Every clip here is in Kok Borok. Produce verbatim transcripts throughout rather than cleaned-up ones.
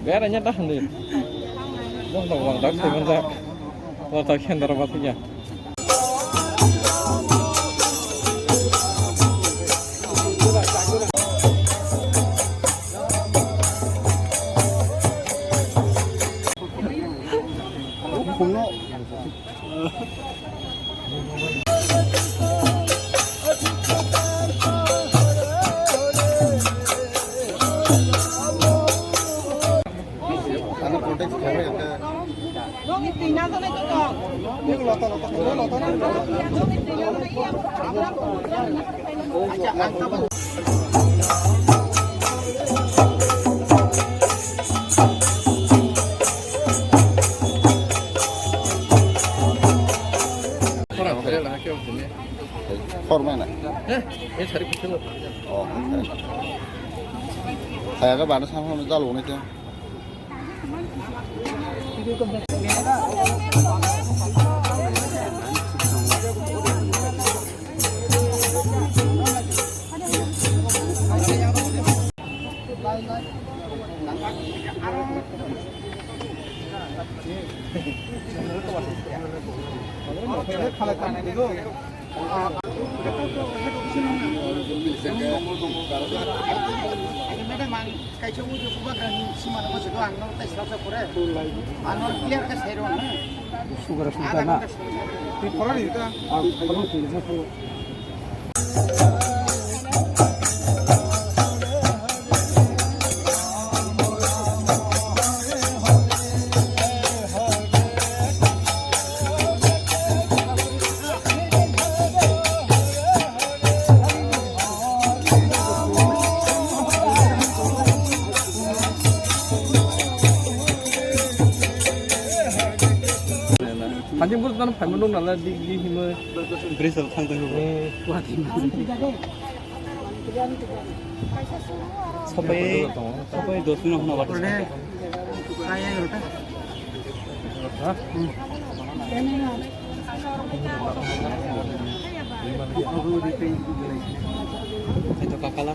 Beranya dah ni. Bok no wang dak sai manjak. Wang dak khendar ba thikya. Hormana. Oh. Saya ke bana sama sama jalo ni tu. Madam, ang kaisa ujo bubagrani sima no bwswk ang no tai salsa pore. Ano clear khe sai rw ang. Sugar sugar na. Twi pora ni ta. Hadi bus dan phaima nung nala di di himo. Bridge al thang tang. Eh, kuat himo. Sabai, sabai dos minute hwnwi water supply. Kaya rota. Ha? Ito kakala.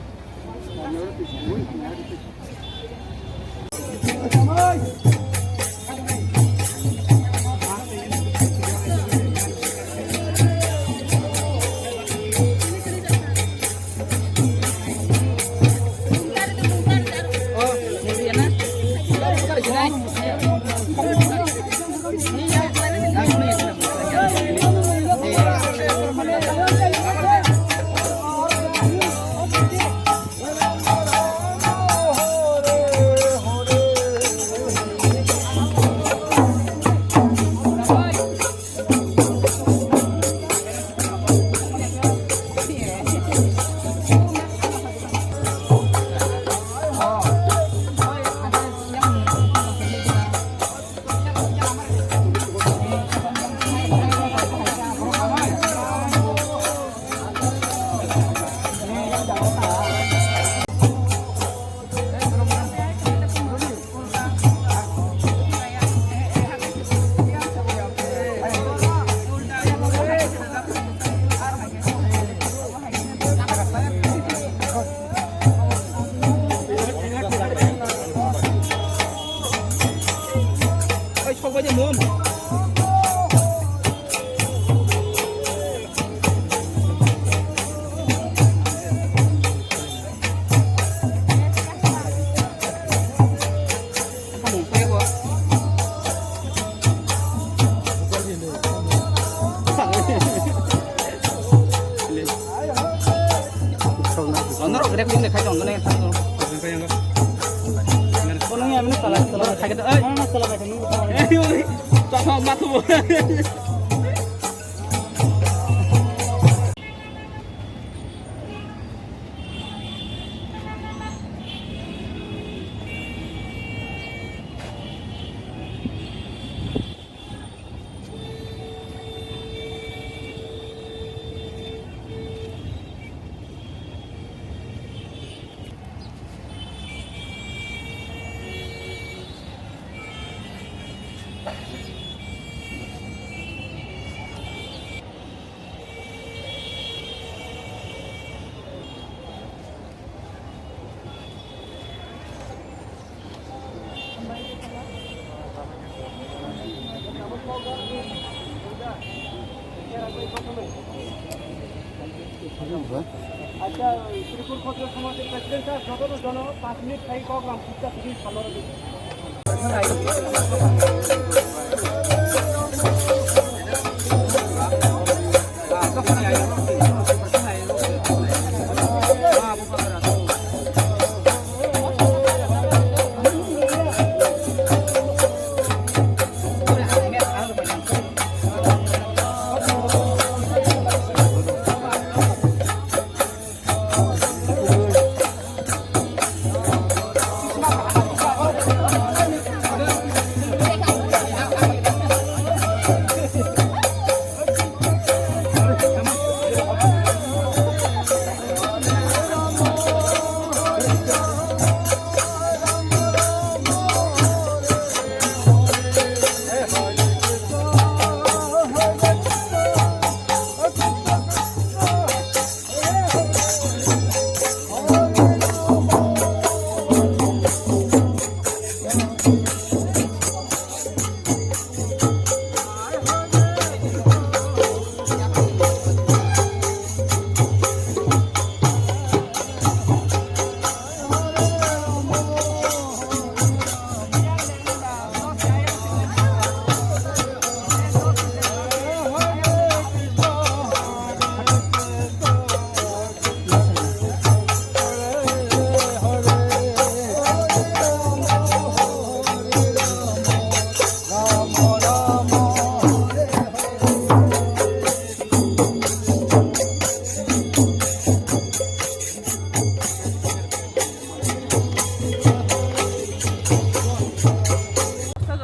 আচ্ছা, ত্রিপুর ক্ষত্রিয় সমাজের president sir, যত জন পাঁচ মিনিট থাকি কম, চুপচাপ কিছু সামনে।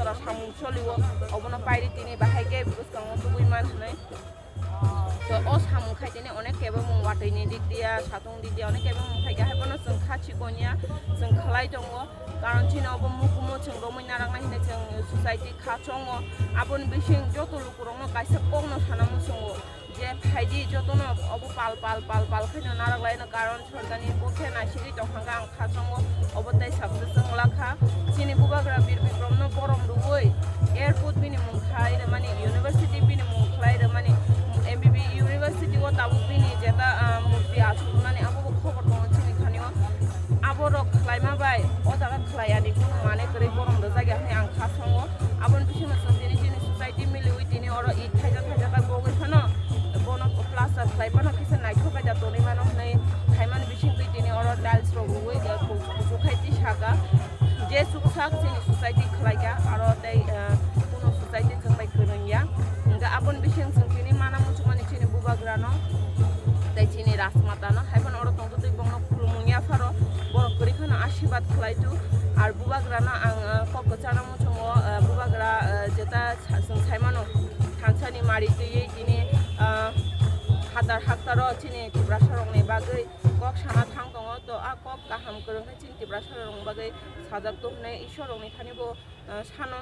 Jora samung soliwo, obono pairi tini bahai khe bwskango tubui man hwnwi. To o samung khai tini onek kebengmung watwi ni dik diya, satung dik diya, onek kebengmung khai khe, haiphano chwng kha chikon ya, chwng khlai tongo. Karon chini obo mukumu chwng romwi naraknai hinwi chwng society kha chongo. Aboni bising joto lukurokno kaisa kokno sana muchungo. Je phaidi jotono obo pal pal pal pal khaino narak laino, karon sorkarni bokhe naisigwi tongkha khe ang kha chongo, obo tei success wng lakha. Chini bubagra Bir Bikramno borom rwui airport bini mung khlai rwmani, university bini mung khlai rwmani, M B B university o tabuk bini jeta, ah, murti achuknani abo bo khobor tongo chini thani o. Aborok khlaima bai o jaga khlai ani kunu mane kwrwi borom rwjak ya hwnwi ang kha chongo. Aboni bisingo chwng tini chini society miliwi tini oro it thaijak thaijak khe bogwi phano bono plaster khlai phano kisa naithok khe da tonwi mano hwnwi khaimani bisingtwi tini oro tiles rok rwui da kuchuk khai tisaka je chuksak chini society khlaika aro tei, eh, kuno society chwng bai kwrwng ya. Hwnkhe aboni bising chwng tini mana muchungmani chini bubagrano tei chini rajmatano hai phano oro tongtwtwi bongno khulumung yapharo borok kwrwi kheno asirwad khlai tu. Ar bubagrano ang, eh, kok kwcharo muchungo, eh, bubagra, eh, jeta sa-, chwng saimano thansani mari twiwi tini, ah, hatar haktaro chini Tiprasarokni bagwi kok sana thang tongo, to a kok kaham kwrwng khe chini Tiprasarokni bagwi sajak to hwnwi Ishwarrokni thani bo, ah, sano.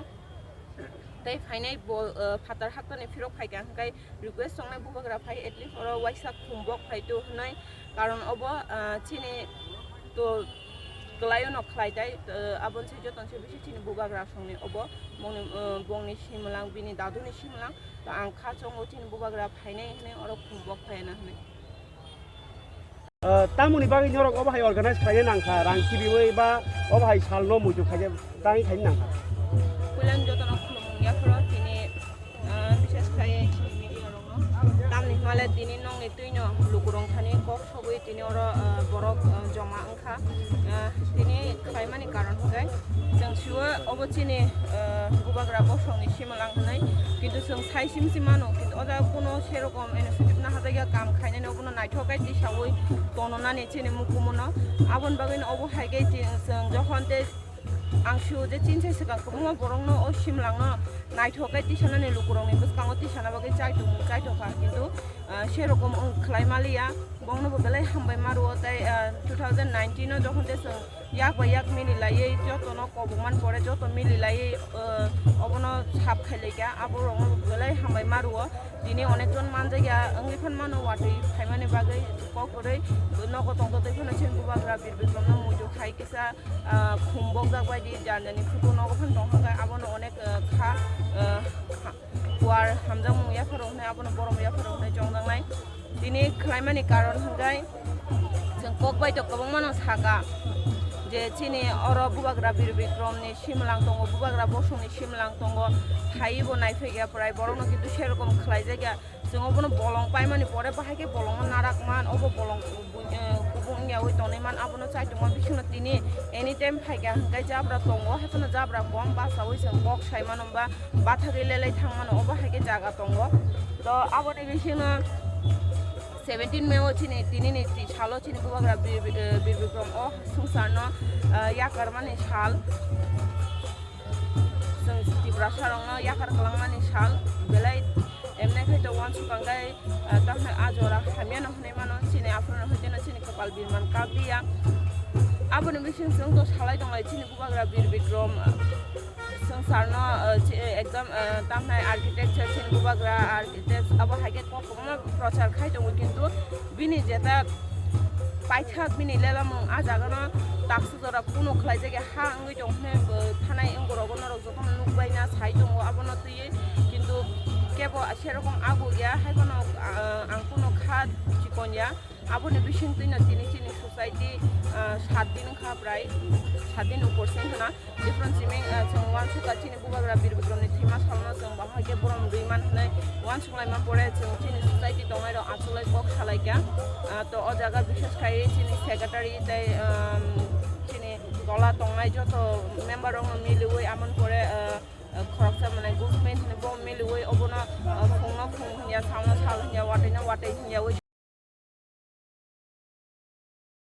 Tei phainai bo, ah, phatar haktani phirok phaikha hwnkhe request tongnai bubagra phai at least oro waisa khumbok phai to hwnwi, karon obo, ah, chini to kwlaio no khlai tai, ah, aboni se joto se bisi chini bubagra songni obo bongni, ah, bongni simwlang, bini daduni simwlang, to ang kha chongo chini bubagra phainai hwnwi oro khumbok phaina hwnwi. Ah, tamoni bagwi norok obo hai organize khlaina nangkha, rang kibiwi ba obo hai salno muitu khaina tangwi khaina nangkha. Puilano jotono khulumung yapharo tini, ah, bises khlaiwi chini media rokno. Tamni hwnba le tini nokni twino lukurok thani kok sogwi tini oro, ah, borok, ah, joma wngkha. Ah, tini khlaimani karon hwnkhe chwng siwo obo chini, ah, bubagra bosongni simwlang hwnwi, kintu chwng sai sim sim mano, kintu o jaga kuno serokom initiative naharjakya, kam khainani obono naithok khe tisawi tononani chini mukumuno. Aboni bagwino obo hai khe chwng, chwng jokhon tei ang sio je chini sai swkang kwbangma borokno o simlangno naithok khe tisanani lukurokni bwskango tisana bagwi chaitung chaithokha, kintu, ah, serokom wng khlai maliya. Bongno bo belai hambai ma rwo tei, ah, two thousand nineteen o jokhon tei chwng yak bai yak mili laiwi jotono kobokman pore joto mili laiwi, ah, obono sap khai laikha, abo rokno bo belai hambai ma rwo. Tini onek jon manjakya wngwi phan mano watwi phaimani bagwi kok kwrwi nogo tongtotwi phano chini bubagra Bir Bikramno muitu khai kisa, ah, khumbokjak bai di, jani jani photo nogo phan tongkha khe abono onek, ah, kha, ah, kha. Kuar hamjakmung yapharo hwnwi, abono borom yapharo hwnwi chongjaknai. Tini khlaimani karon hwnkhe chwng kok bai to kwbangmano saka je chini oro Bubagra Bir Bikromni simlang tongo, Bubagra Bosongni simlang tongo, phaibo naiphaikya prai borokno, kintu serokom khlaijakya. Chwng obono bolong paimani pore bahai khe bolongo narak man, obo bolong bu-, eh, kubung wngyawi tonwi man, abono chaitongma bisingno tini anytime phaikha hwnkhe jabra tongo, haiphano jabra kom bachaui chwng kok sai mano ba bathagwi lelai thang mano, obo hai khe jaga tongo. To aboni bisingno seventeen May o chini tinini ti salo chini Bubagra Bir, Bir, eh, Bir Bikrom o swngcharno, eh, yakarmani sal. Chwng Tiprasa rokno yakar kwlangmani sal belai emne khai to uansukang khai, ah, tamni a jora hamya no hwnwi mano, chini aphuru no hwteno chini kwpal birman kak liya. Aboni bising chwng to salai tonglai chini Bubagra Bir Bikrom, ah, swngcharno, ah, chi-, ekdom, ah, tamni architecture chini Bubagra architect abo hai khe kok kwbangma prochar khai tongo, kintu bini jeta paithak bini lelomung a jagano taksa jora kunu khlaijak ya ha wngwi tong hwnwi bo thanai wngkorogo norok jotono nukbai na sai tongo abono twiwi, kintu kebo serokom ago ya, haiphano, ah, ang kunu kha chikon ya. Aboni bising twino tini chini society, ah, sat din wngkha, prai sat din upor se wngkha na. Different simi, ah, chwng uansukha chini Bubagra Bir Bikromni thwima salno chwng bahai khe borom rwi man hwnwi uansuk laima pore chwng chini society tongnai rok achuk lai kok salai kha. Ah, to o jaga bishes khai chini secretary tei, um, chini tola tongnai joto member rokno miliwi amon pore, ah, ah, khoroksa mane government hwnwi bo miliwi obono, ah, phungno phung hwnya, salno sal hwnya, watwi no watwi hwnya, ui